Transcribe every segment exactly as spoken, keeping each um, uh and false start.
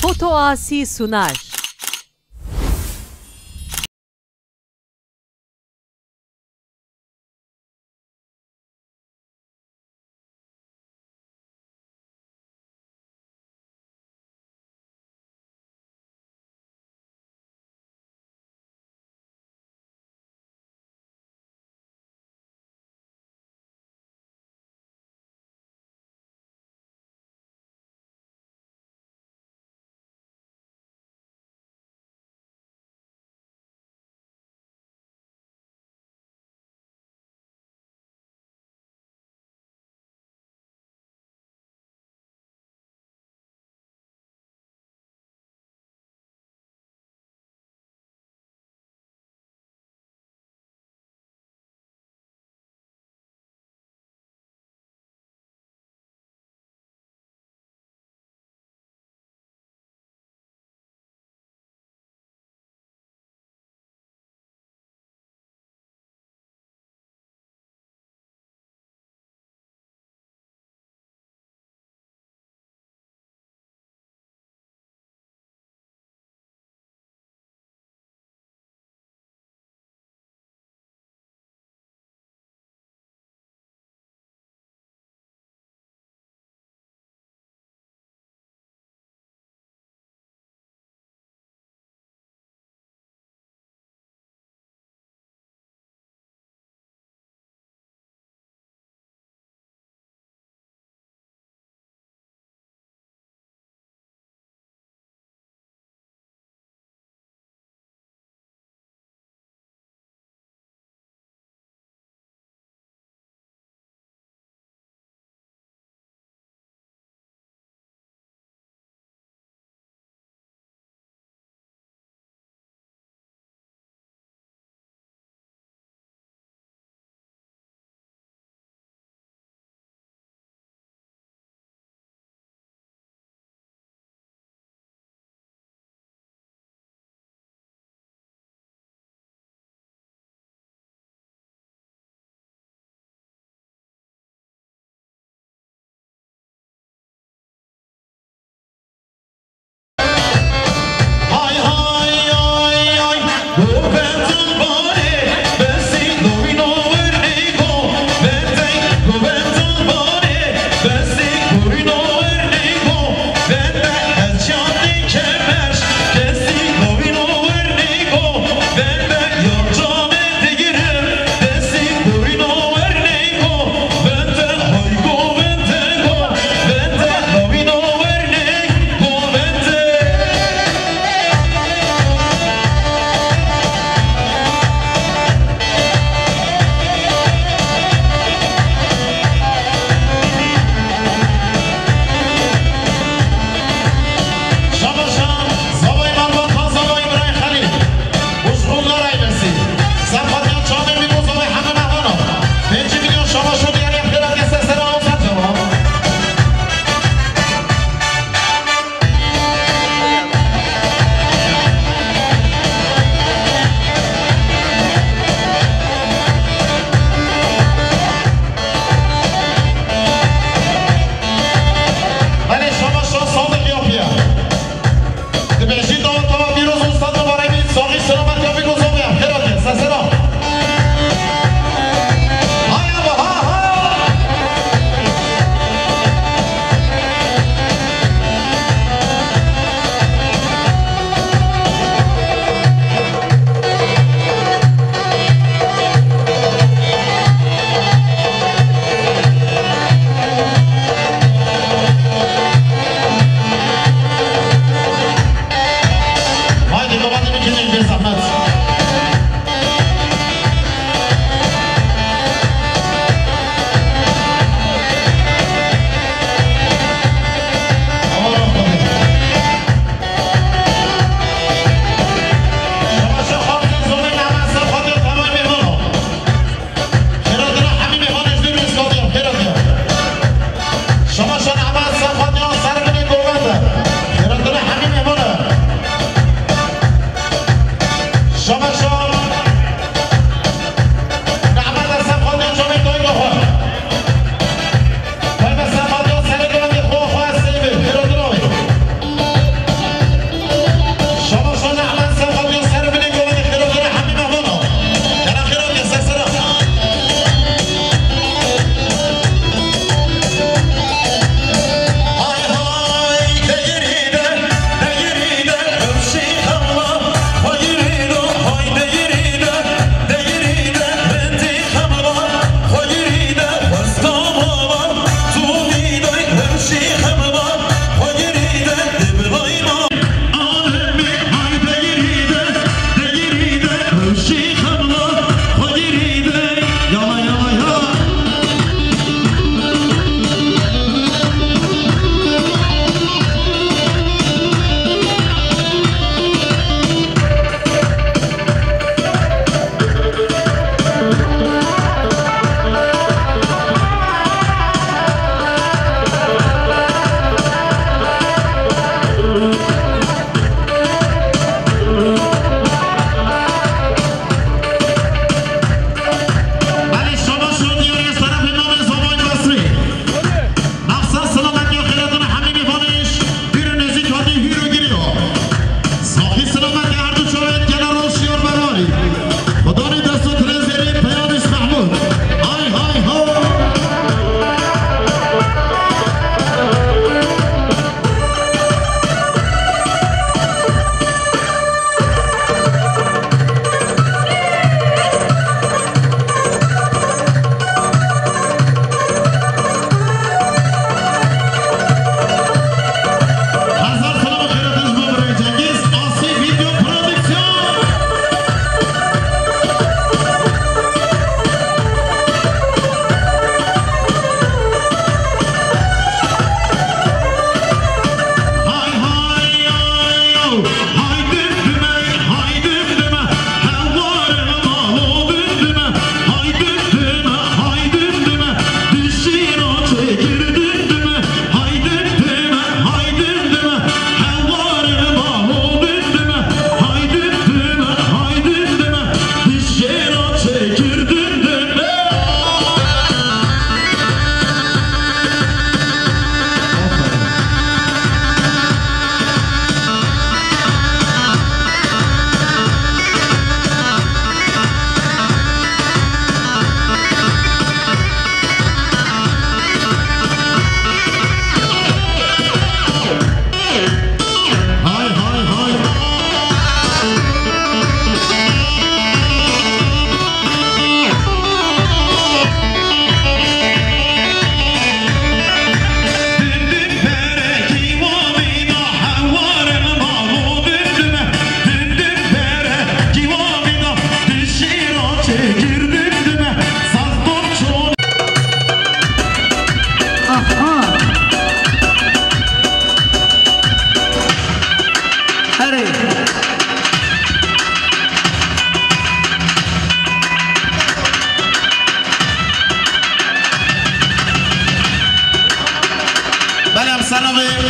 Fotoasî sunar.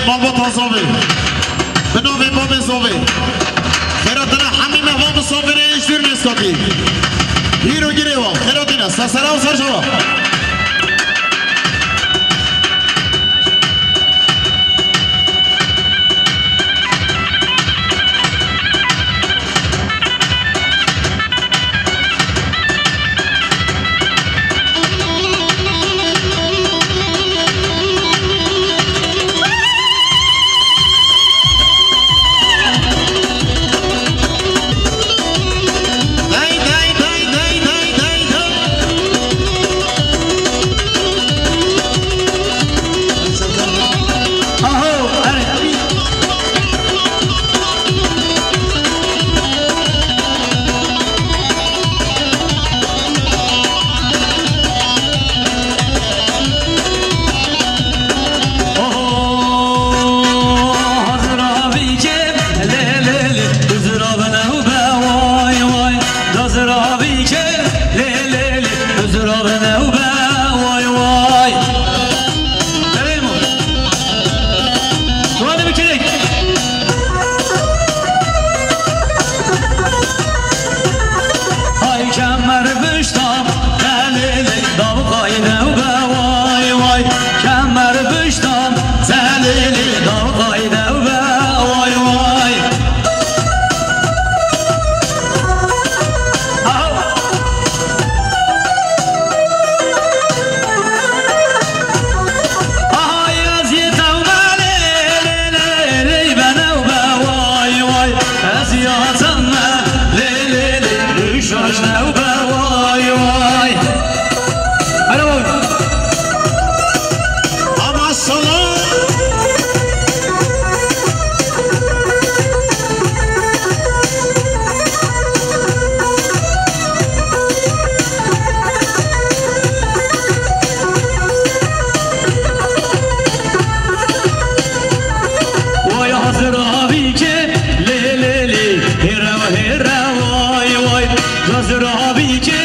Malbata Zovê. Bi navê Babê Zovê. Xêratina hemî mehvan bi Zovê re ji dûr nêskatî. Hîro girê wa. Xêratina. Sesera û serşava. Ay kemer biştam, zelîlî, davqay newbe, way, way. Kemer biştam, zelîlî, davqay newbe, way, way. Aw. Aha, ez yê tewme lê, lê, lê, lê, be newbe, way, way. Ez ya tewme lê, lê, lê, lê, şaş newbe, way, way. Alo. Ama salam. Vay hazir avî ke lê lê lê, hêra hêra vay vay. Hazir avî ke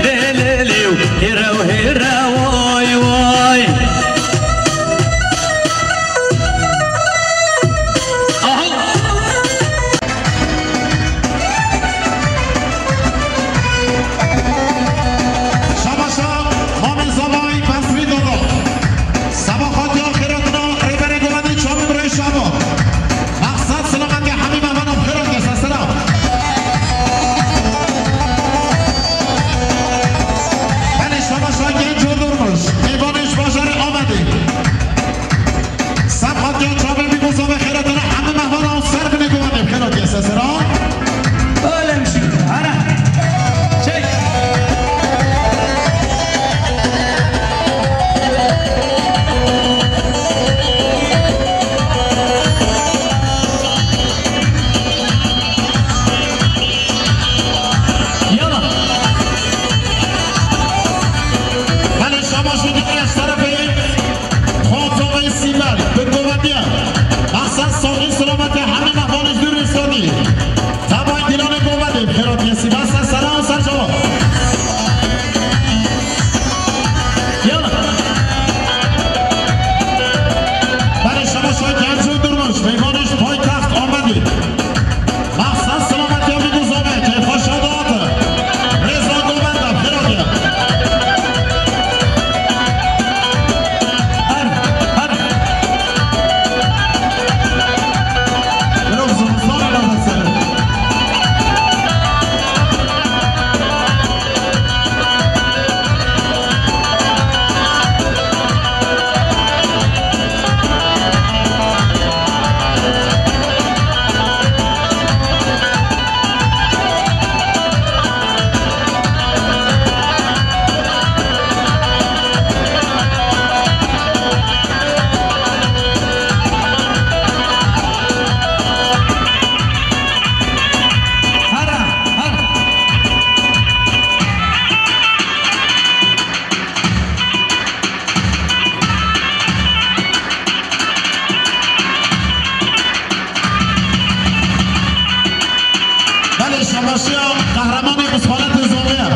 lê lê lê, hêra hêra vay vay. Aha. Şabaşa Mamê Zavay Basrî Dodo. Seba xatiya xêratina Rêberê Govendî Çavî Birayê Şamo. Maqsad selametê hemî mehmana bi xêr hatiye, sesera. Belê şabaşa Genco Durmuş. Mêvanê ji bajarê Amedê. Seb hatiye çavê bî bo zavê xêratina hemî mehmana û ser binê govendê bi xêr hatiye sesera. Öyle mi şimdi? Ana. Çek. Yala. Belê şabaş û diyarê ji terefê Xwatovê Sîmel, bi govendî ye. Maqsad saxî selametê hemî mehvanê ji dûr rêzkatî. Tevay dîlanê govendê, bi xêr hatiye Sîmel, ser sera û ser çava. Yala. Belê şabaş û Genco Durmuş, mêvanê ji paytext Amedê. Maqsad selametiya min û zavê, keyfa şada hate. Rêza govenda, xêr hatiye. Her, her. Mirov zimistan e navê sere. Belê şabaşiya qehremanê Bisxanetê Zovê ye.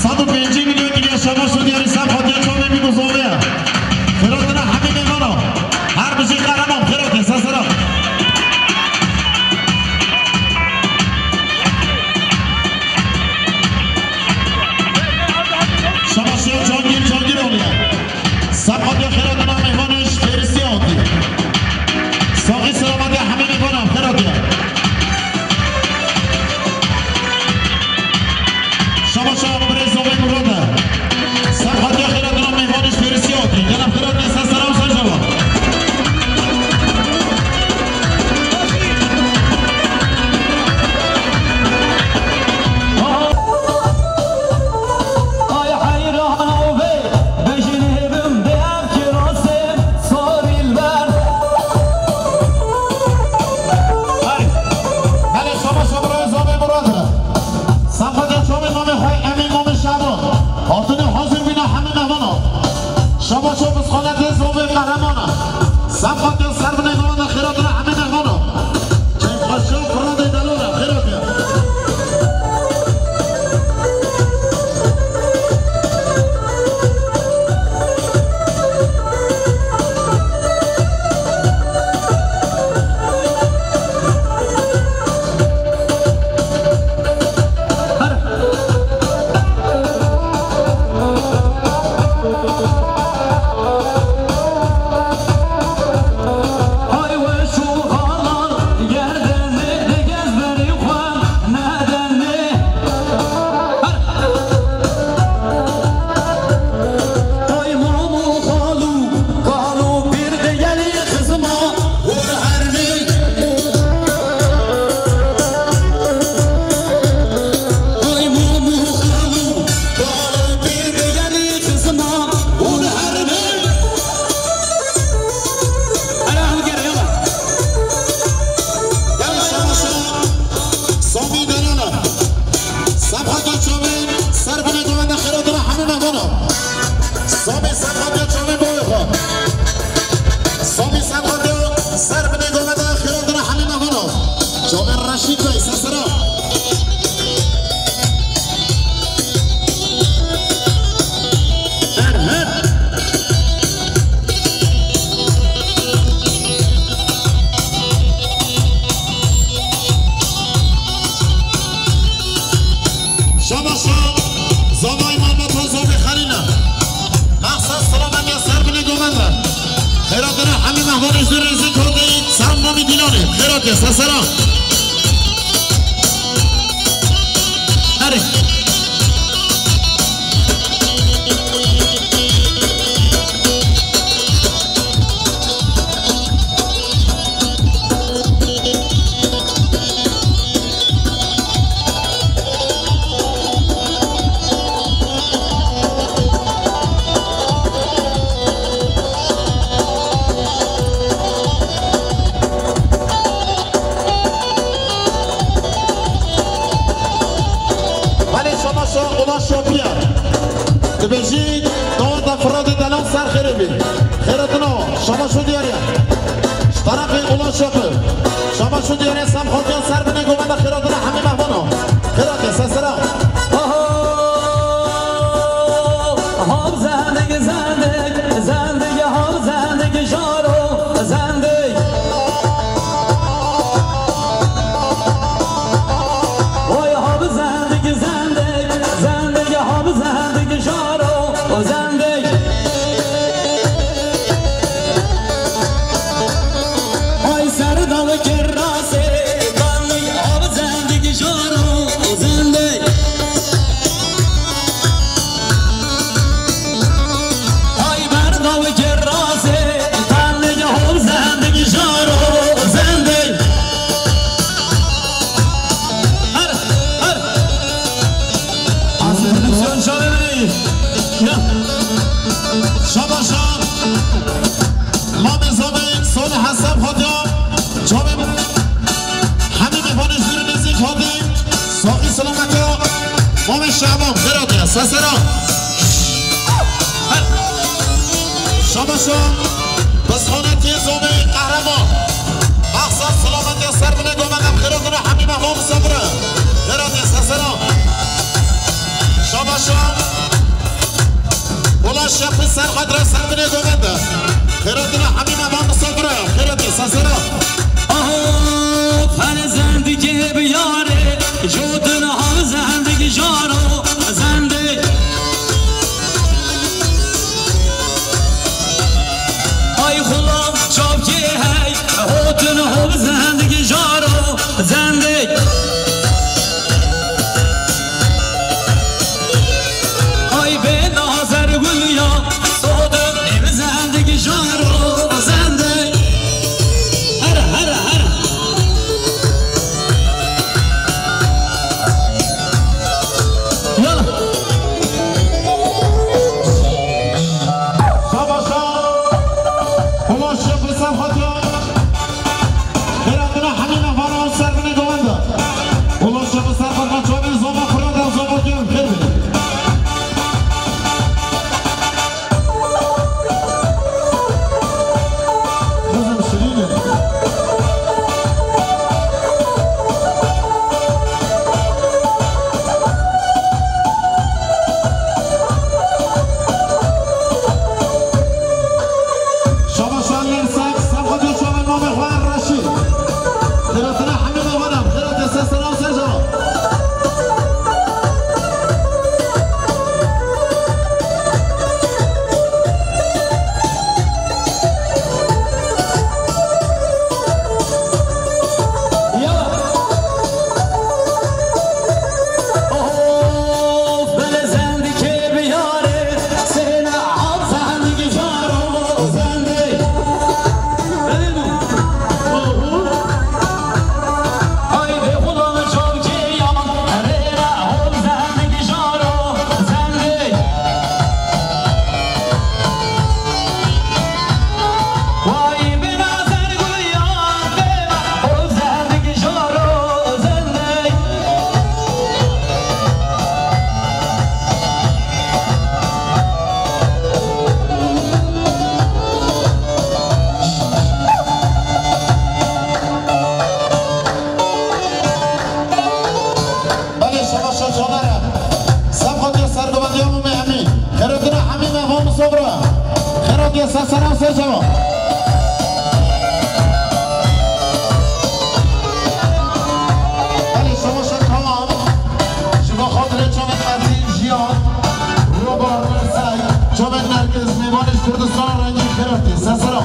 Sed û pêncî milyon giriya şabaş û diyarî ser hatiye çavê bî ku Zovê ye. Xêratina hemî mêvana. Her bijî. Sesera. Erê. Belê, şama şo, ula şopiya. Dibêjî, daweta Firatê delal ser xêrê bî. Xêratina, şama şo diyariya. Ji tarafê ula şopi. Şama şo diyariya, Sem Xatiya ser binê govenda xêratina hemî mehmana. Xêratê, sesera. Aha! Hav zendik, zendik, zendik, hav zendik, jaro zendik. Oy hav zendik, zendik, zendik, hav zendik, jaro zendik. Ay ser dal kirasê, dal hav zendik, jaro zendik. Ay berdaw kirasê, tanê hol zendik, jaro zendik. Her, her. Aferin, Siyon Şahinî. Ya. Şabaş, şabaş. Mamê Zobê, Solî Hesen Xatiya, çavê min. Hemî mêvanê jûrê nêzîk hatî, saxî silametiya Mamê Şehban, xêratê, sesera. Şabaşa, bizxanetiyê Zobê Qehreman. Mexser silametiya ser binê govenda xêratê hemî mehman misafir e. Xêratê, sesera. Şabaşa. Ula şefî ser xatre ser binê govende. Xêratina hemî mehman misafir e. Xêratê, sesera. Aho, ferzendikê biyarê, jotin hav zendik, jaro zendik. Ay xulam çavkê hey, hotin hav zendik, jaro zendik. Ay bê nazer gul ya, sodim ev zendik, jaro zendik. Her, her, her. Yala. Şabaşa. Kumaş yapı sen Fatih. Xêratina hemî mehmana û ser binê govenda. Ulaşa bi ser xwe çavê zova xwe re de zova kêm xêr bidin. Kızım şirîn e. Şabaşan Lêrsek, Sefqetê Şaban Mamê xwe Reşîd. Xêratina hemî mehmanan, xêratê ser sera û ser cava. Ya. Of, belê zendikê biyarê, sêne av zendikî jaro zendê. Belê mi? Ay be xulam çavkê ya, rêne av zendikî jaro zendê. Vay bina zerguliyan bê, o zendek jaro zendek. Belê, şebaşa çaver e. Sefqetiya sergovendiya Mûmê Emîn. Xêratina hemî mehvan misafir e. Xêratiya ser sera û ser çava. Belê, şebaşa tamam. Ji bo xatirê çavên Ertîn, Jiyan, Robar, Mirsay, çavên Nergiz, mêvanê ji Kurdistana rengîn, xêratî, ser sera.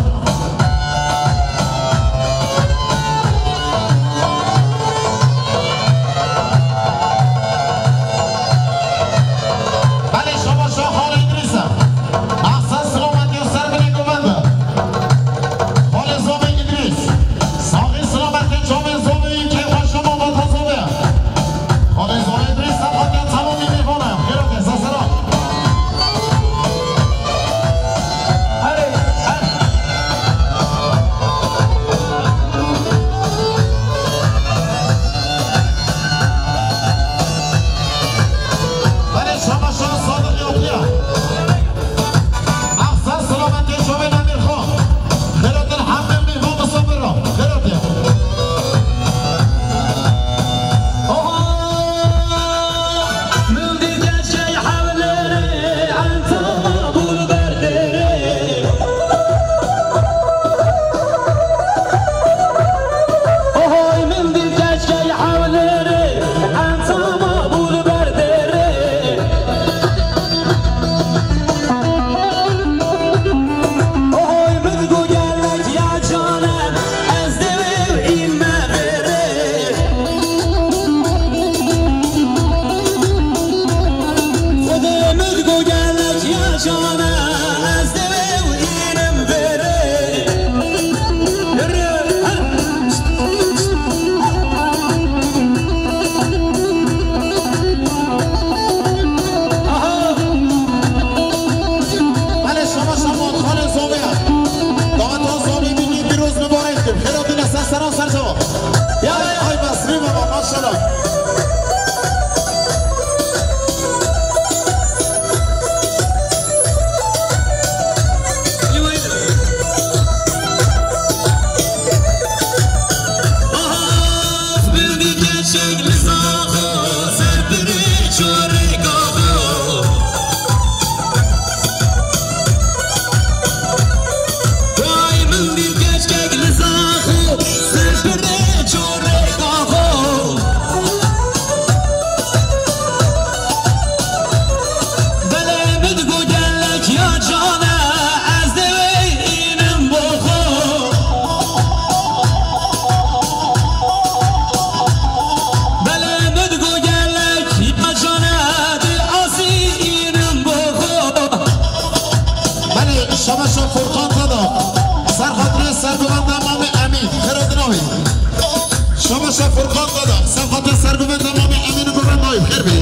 Furkan Dada, Sefate Sergû ve tamamê Emîn Guven Nayîb. Xêr bê.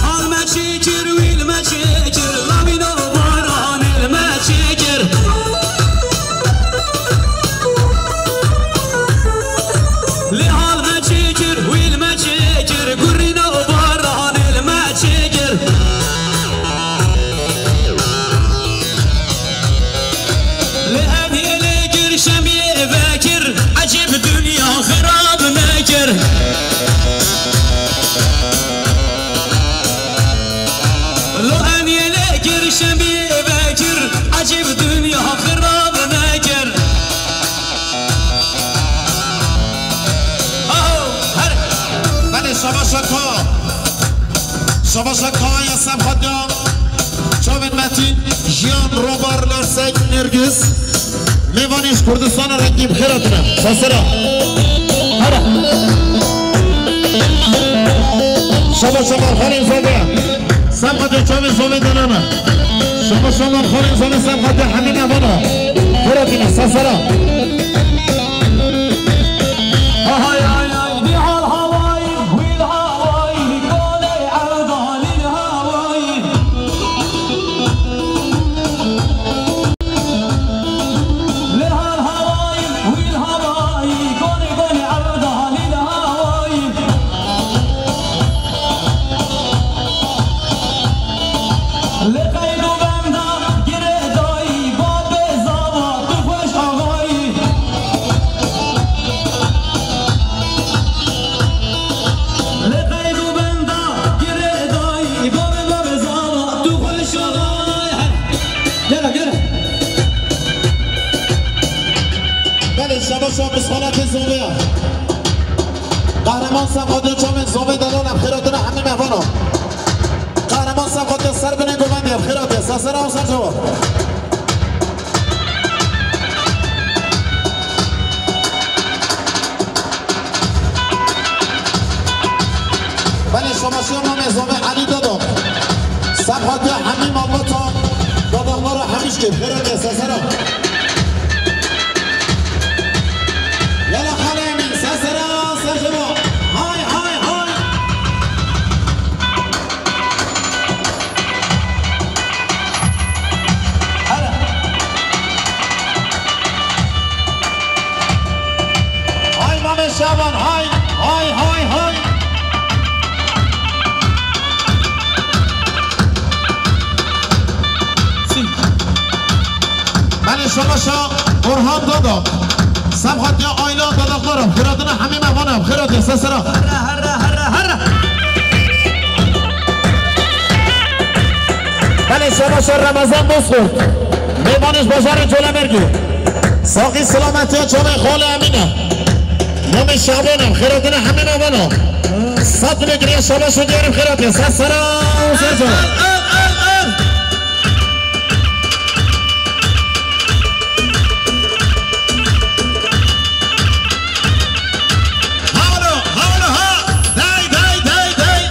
Hal me çêkir, wîl me çêkir, lavîno baran il me çêkir. Lê hal me çêkir, wîl me çêkir, gurîno baran il me çêkir. Lê ev yê lê kir, şemiyê vekir, ecêb dinya xirab nekir. Lo em yê lê kir, şemiyê vekir, ecêb dinya xirab nekir. Aho, her. Belê, şabaşa ka. Şabaşa ka ya Semxatya. Çavên Metîn, Jiyan, Robar, Lersek, Nergis. Mêvanê ji Kurdistana rengî bi xêr hatine. Sesera. Hera. Şaba şaba xalên zove. Semxatê çavê zove denana. Şaba şaba xalên zove Semxatê hemî mevana. Xêr hatine. Sesera. Hay hay hay, dî hal hawayî, wîl hawayî, golê ewdalî hawayî. Lê hal hawayî, wîl hawayî, gonê gonê ewda halî li hawayî. Lê qeyd û benda girêdayî, babê zava tu xweş axayî. Lê qeyd û benda girêdayî, babê babê zava tu xweş axayî. Gel, gel. Belê, şaba şaba, bi xelatê zovê ya. Qehreman Semxatê çavên zovê delal em xêr hatine hemî mevana. Qehreman Semxatê ser binê govendê em xêr hatê. Sesera û ser cewab. Belê, şabaşiya mamê zovê Elî Dada. Semxatê hemî malbata, dadaxlara hemî şikê, xêr hatê, sesera. Yala xalê Emîn, sesera, sesera. Hay, hay, hay. Hele. Hay Mamê Şaban, hay, hay, hay, hay. Belê şabaşa Orhan Dada. Semxatê aîla dadaxlara. Xêr hatine hemî mevana. Xêr hatê sesera. Herre, herre, herre, herre. Belê şabaşa Remezan Bozkurt. Mêvanê ji bajarê Colemêrgê. Saxî silametiya çavê xalê Emîne. Namê Şaban e, xêr hatine hemî mevana. Sed lê giriya şabaş û diyarê xêr hatine. Ser sera û ser cewab. Halo, halo, ha! Dey, dey, dey, dey!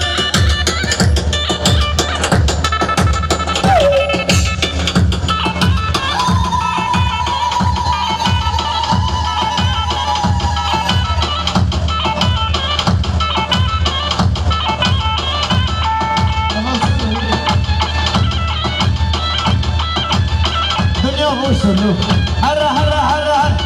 Dinya hoş oldu. Herre, herre, herre, herre.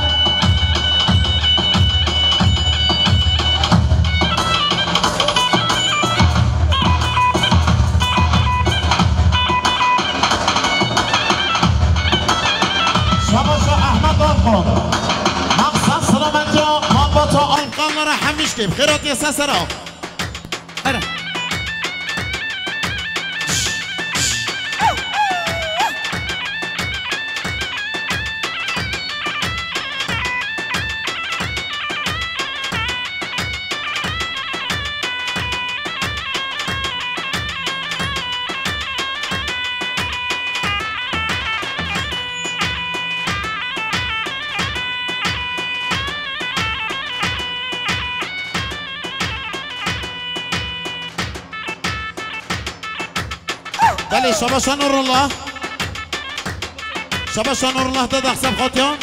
Şabaşa Ahmet Alkan. Maksat selametiya malbata Alkanlara hemî şikê. Xêr hatî sesera. Here. Şabaşa Nurullah. Şabaşa Nurullah da daxseb xatiya.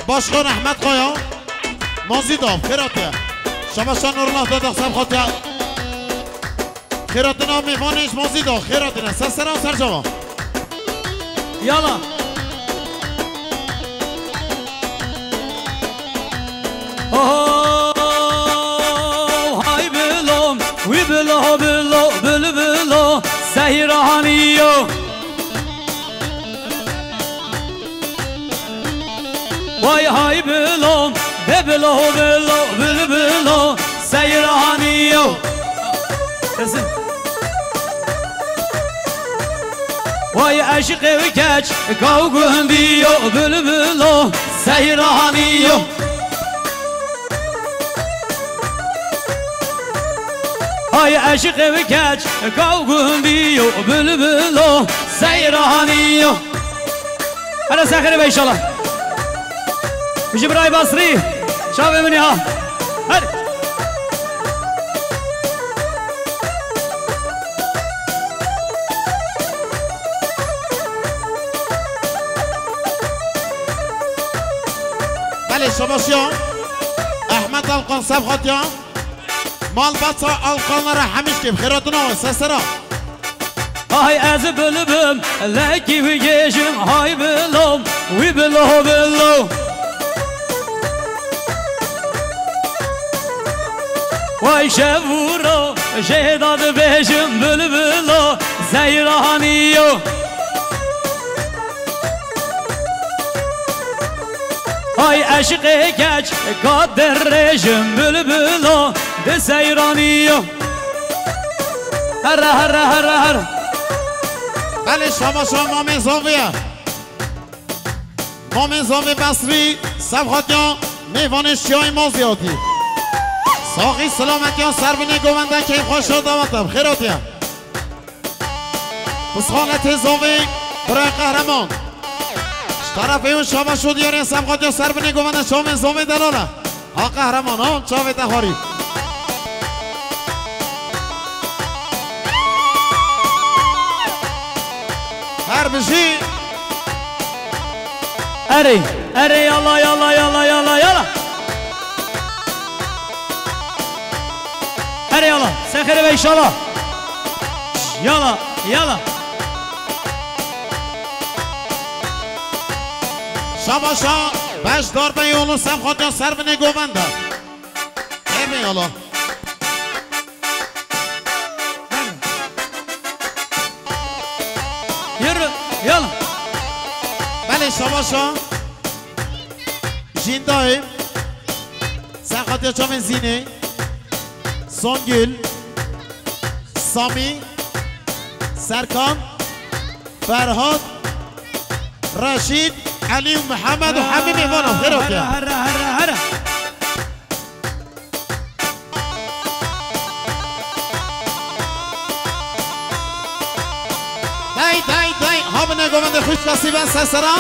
Başkan Ahmet Kaya. Mazî da, xêr hatiye. Şabaşa Nurullah da daxseb xatiya. Xêratina mêvanê ji Mazî da, xêratine. Ser seran ser cava. Yala. Oh, hay bilo, wî bilo, bilo, bilbilo, seyranî yo. Vay hay bilo, be bilo, bilo, bilbilo, seyranî yo. Kesin. Vay eşiqê wî keç, kaw gundî yo, bilbilo, seyranî yo. Hay eşiqê wî keç, kaw gundî yo, bilbilo, seyranî yo. Hele sexirê be inşallah. Ji birayê Basrî, çavê min ya. Her. Belê, şabaş ya. Ehmed Alkan, Sevxat ya. Malbata Alkanlara hemiş kêf. Xêratina we, sesera. Hay ez bilbim, lekî wî gêjim, hay bilo, wî bilo, bilo. Vay şev û ro, jê da dibêjim, bilbilo, seyranî yo. Hay eşiqê keç, ka dirêjim, bilbilo, di seyranî yo. Here, here, here, here. Belê, şabaşa mamê Zavê ye. Mamê Zavê Besrî, Sevxatiya, mêvanê şiyayê Maziyatî. Saxî silametiya ser binê govende keyfxweşa dawete bi xêr hatiye. Pisxanetê Zavê, birayê Qehreman. Ji terefê wî şabaş û diyarê Sevxatiya ser binê govende çavên Zavê delal e. Ha qehreman, ha çavê te xwarî. Her bijî. Erê, erê, yala, yala, yala, yala, yala. Erê, yala, sexerê be inşallah. Yala, yala. Şabaşa, beş darbe yolu Sevxatiya ser binê govende. Ê be yala. Yürü, yala. Belê şabaşa. Jîndayê. Sevxatiya çavên Zînê. Songül. Samî. Serkan. Ferhat, Reşîd, Elî û Mihemed û hemî mêvanan xêr hatiye. Here, here, here, here. Dey, dey, dey. Ha bine govendê xwişka Sîben Sesera.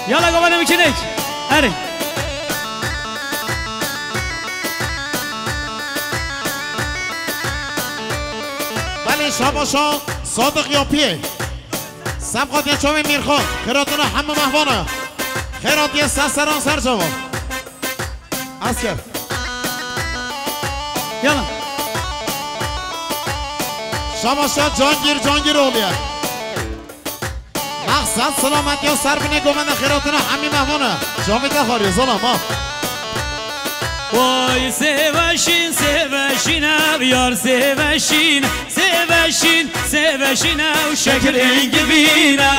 Yala govendê min çinek. Erê. Belê şabaşa Sadiq Yapiyê. Sevxatiya çavê Mîrxan. Xêratina hemû mehvana. Xêratiye ser seran ser çavan. Asker. Yala. Şabaşa Cangîr, Cangîr oğlu ya. Maqsad silametiya ser binê govende xêratina hemî mehvana. Çavê te xwarî, zalam ha. Vay sêveşîn, sêveşîn ev yar sêveşîn, sêveşîn, sêveşîn ew şekil hingivîn e.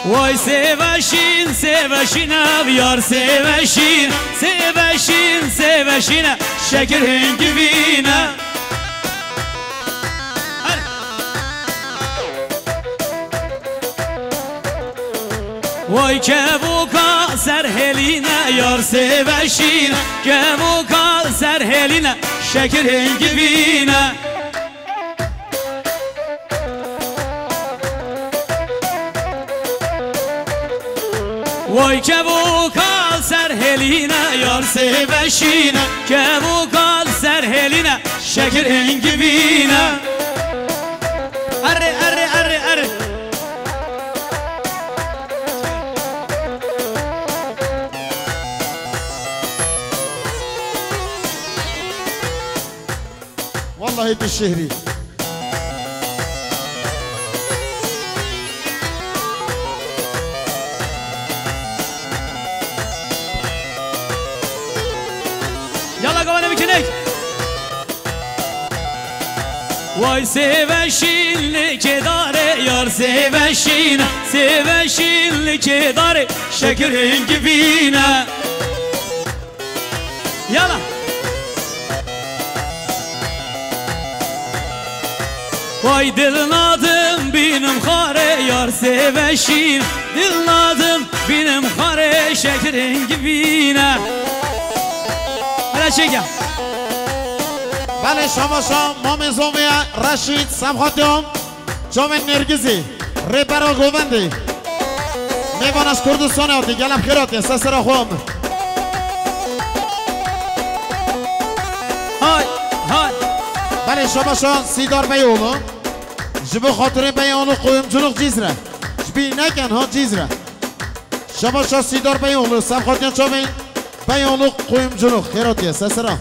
Vay sêveşîn, sêveşîn ev yar sêveşîn, sêveşîn, sêveşîn e şekil hingivîn e. Vay kevoka ser hêlîne yar sêveşîn, kevoka ser hêlîne şekil hingivîn e. Vay kevokal ser helîne, yar sêveşîne. Kevokal ser helîne, şekir hingivîne. Erê, erê, erê, erê. Wallahî tu şihrî. Yala gavane bikinek. Vay sêveşîn li kêdarê, yar sêveşîn, sêveşîn li kêdarê, şekir hingivîne. Yala. Vay dil nadim bînim xarê, yar sêveşîn. Dil nadim bînim xarê, şekir hingivîne. Hele çêke. Belê, şabaşa mamê zomê Reşîd Semxatyan. Çavên Nêrgizî, rêbera govendê. Mêvana ji Kurdistanê hatî, gelek xêr hatiye, ser sera xwe min. Hay, hay. Belê, şabaşa Sîdar Beyoğlu. Ji bo xatirê Beyoğlu qoyumculuk Cizre. Ji bîr nekin ha Cizre. Şabaşa Sîdar Beyoğlu, ser xatiya çavên Beyoğlu qoyumculuk. Xêr hatiye, ser sera.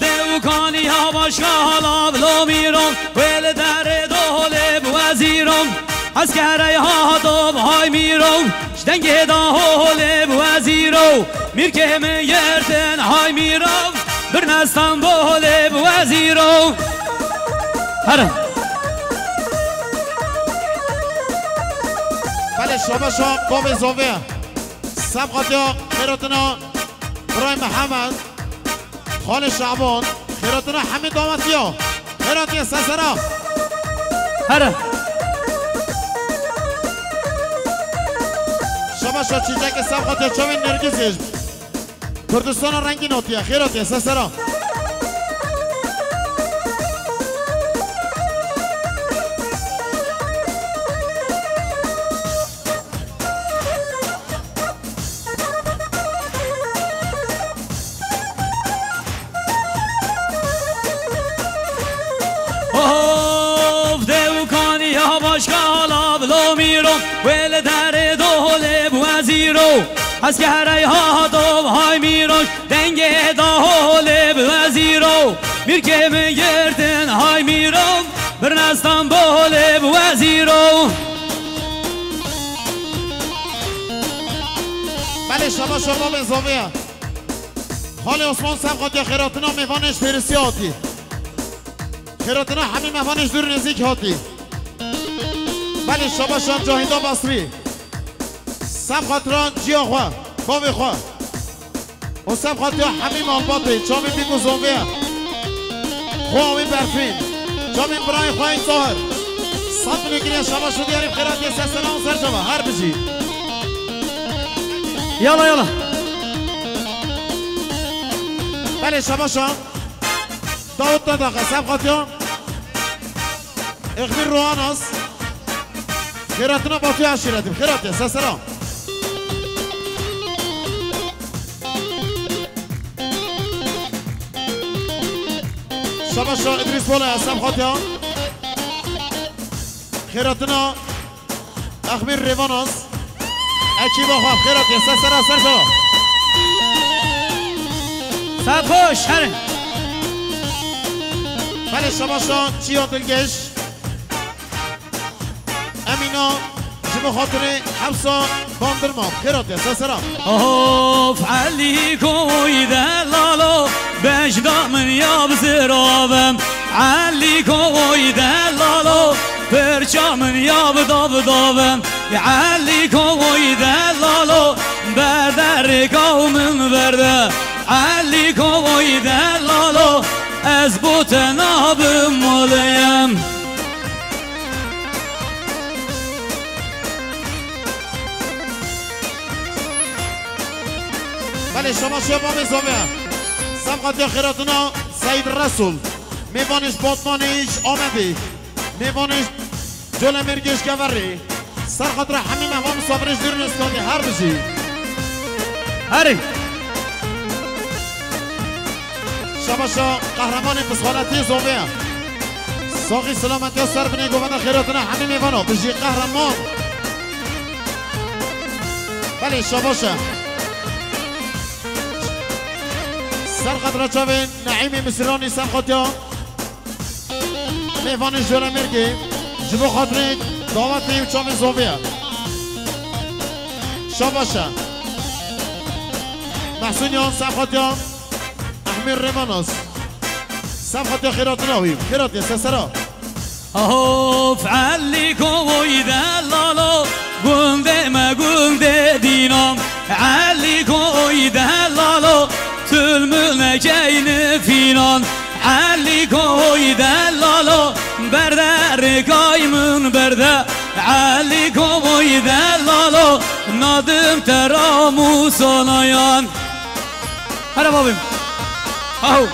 Dew kanî ha başka halav lo mîrom, wê li derê doholê bi wezîrom. Eskerey ha dom hay mîrom, ji dengê da holê bi wezîro. Mîrkê min girtin hay mîrom, birne Stenbolê bi wezîro. Herin. Belê, şabaşa bavê zovê. Semxatiya xêratina Biray Mihemed, Xalê Şaban, xêratina hemî dawetiya. Xêratiye sesera. Here. Şabaşa çîçekê Semxatiya çavên Nergizê. Kurdistana rengîn hatiye, xêratiye sesera. Of, dew kanî ya başka halav lo. Mîro, wê li derê dolê bi wezîro. Hezkerey hato hay Mîroş, dengê daholê bi wezîro. Mîrkê min girtin hay Mîro, birna Stenbolê bi wezîro. Belê, şabaş şoma bên zovê ye. Xalê Osman Sevqatiya xêratina mêvanê ji Fêrisiya hatî. Xêratina hemî mêvanê ji dûr nêzîk hatî. Belê, şabaşan Cahîda Basrî. Sevqatira ciya xwe, bavê xwe. Û Sevqatiya hemî malbatê, çavên bîk û zovê ye. Xwe wî berfîn. Çavên birayê xwe ê Tahir. Sed milyon giriya şabaş û diyarî bi xêratiye ser sera û ser çava. Her bijî. Yala, yala. Belê, şabaşa. Davut Dadaxe, Sevqatiya. Exmîr Roanas. Xêratina Batuya eşîretî. Xêratiye, sesera. Şabaşa Îdrîs Bola, Sevqatiya. Xêratina Exmîr Rêvanas. Ekîba xwe, xêratiye, ser sera, ser sera. Saet xweş, herin. Belê, şabaşa Çiya Dilgeş. Emîna, ji bo xatirê Hepsa Bandirma, xêratiye, ser sera. Of, Elî koy delalo, bejda min ya biziravim. Elî koy delalo, Pirça min ya bi dav davim, Elî koy delalo, berde rêka û min berde. Elî koy delalo, ez bo te nabim maleyim. Belê, şabaşiya bavê zovê. Sevqatiya xêratina Seîd Resul. Mêvanê ji Batmanê, ji Amedê. Mêvanê Colemêrgê, ji Geverê. Ser xatira hemî mehvan misafirê ji dûr û nêzîkatê, her bijî. Herê. Şabaşa qehremanê pisxanetiyê zovê ye. Saxî silametiya ser binê govenda xêratina hemî mêvana. Bijî qehreman. Belê, şabaş e. Ser xatira çavên Neîmê Misirranî, Sevqatiya. Mêvanê Colemêrgê, ji bo xatirê dawetê û çavê zovê ye. Şabaş e. Mehsûn Yan, Sevqatiya Ehmîr Rêvanas. Sevqatiya xêratina wî, xêratiye, sesera. Of, Elî koy delalo, gundê me gundê dînan. Elî koy delalo, tül mül nekeyni fînan. Elî koy delalo, berde rêkay min berde. Elî koy delalo, nadim te ra musanayan. Here babim. Ahu.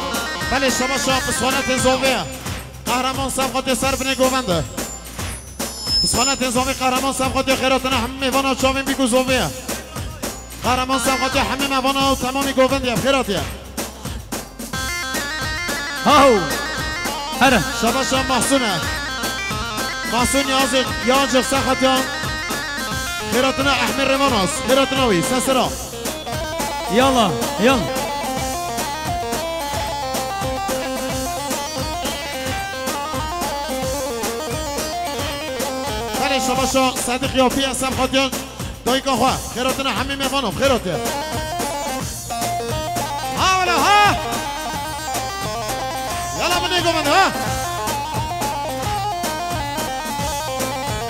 Belê, şabaşa pisxanetên zovê ye. Qehreman Sevqatê ser binê govende. Pisxanetên zovê Qehreman Sevqatê xêratina hemî mêvana çavên bîk û zovê ye. Qehreman Sevqatê hemî mêvana û temamî govendê ye. Xêratiye. Haw! Here. Şabaşa Mahsûn e. Mahsûn Yazık, Yazık Sexatyan. Xêratina Ehmê Rêvanas. Xêratina wî. Sesera. Yala, yala. Belê şabaşa Sediq Yapî, Esem Xatyan. Dayika xwe, xêratina hemî mêvanan, xêratiye. Ha wele ha! Yala binê govend ha!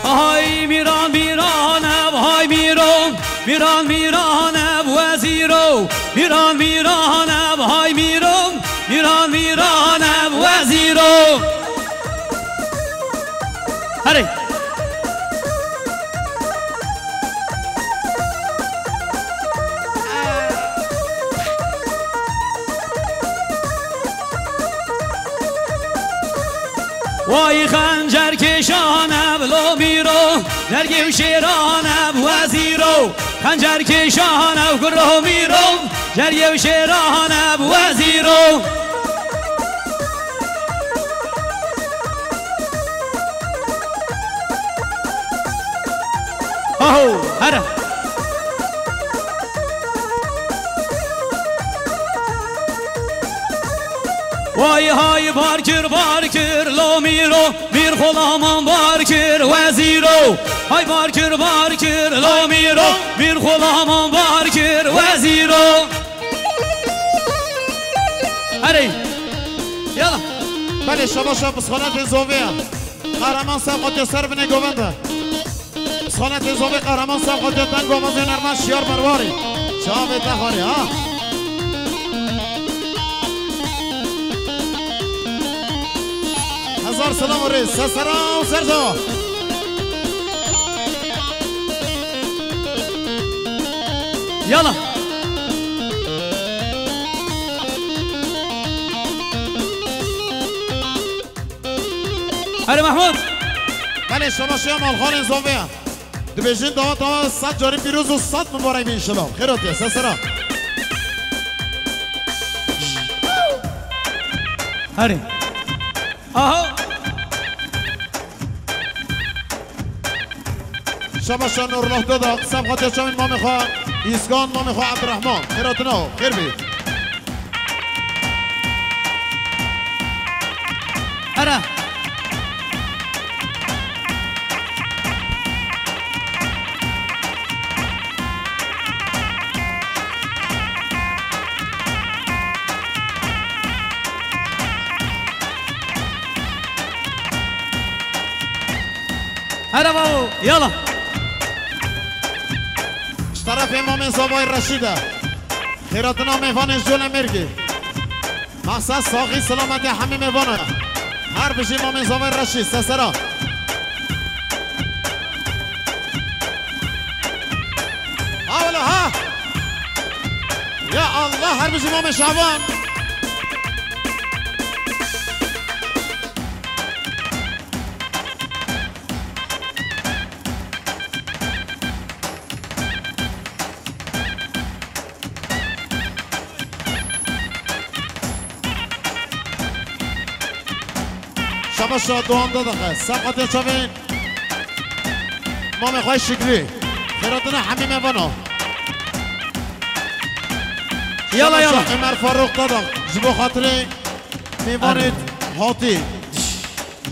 Hay Mîran, Mîran ev, hay Mîran, Mîran, Mîran ev wezîro, Mîran, Mîran ev, hay Mîran, Mîran, Mîran ev wezîro. Herê. Way xencer kêşan ev lo Mîro, dergê û şêran ev wezîro. Xencer kêşan ev kuro Mîro, dergê û şêran ev wezîro. Aho, here. Way hay barkir barkir lo mîro, mîr xulaman barkir wezîro. Hay barkir barkir lo mîro, mîr xulaman barkir wezîro. Here. Yala. Belê, şabaşa, bi xelatê zovê ye. Qehreman ser xwe ser binê govend e. Xanetê zovê Qehreman Sefqatê Tengo Mezê Nerman Şiyar Merwarî. Çavê te xwarê, ha? Hezar selam û rêz. Sesera û serza. Yala. Erê Mehmûd. Belê, şabaşiya malxanên zovê ye. Dibêjin dawa dawa sed carî pîroz û sed mibarek be înşellah. Xêr hatiye, sesera. Herê. Aha. Şabaşa Nurullah Dada, Sefqatê Çavên mamê xwe, Îskan mamê xwe Ebdurrahman. Xêr hatina, xêr bî. Here. Here babo, yala. Ji terefê mamê Zavay Reşîd e. Xêratina mêvanê Jole Mêrgê. Maqsed saxî selametê hemî mêvana. Her bijî mamê Zavay Reşîd, sesera. Ha wela ha. Ya Allah, her bijî mamê Şaban. Şabaşa Doğan Dadaxe, Sefqatê Çavên mamê xwe Şikrî. Xêratina hemî mêvana. Yala, yala. Şabaşa Ömer Faruk Dadax, ji bo xatirê mêvanê hatî.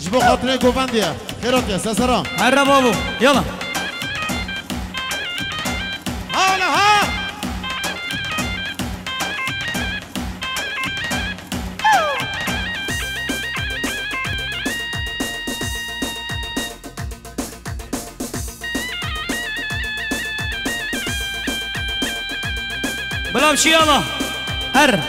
Ji bo xatirê govendê ye. Xêr hatiye, sesera. Herre babo, yala. Hala ha! Bila bi şî yala. Her.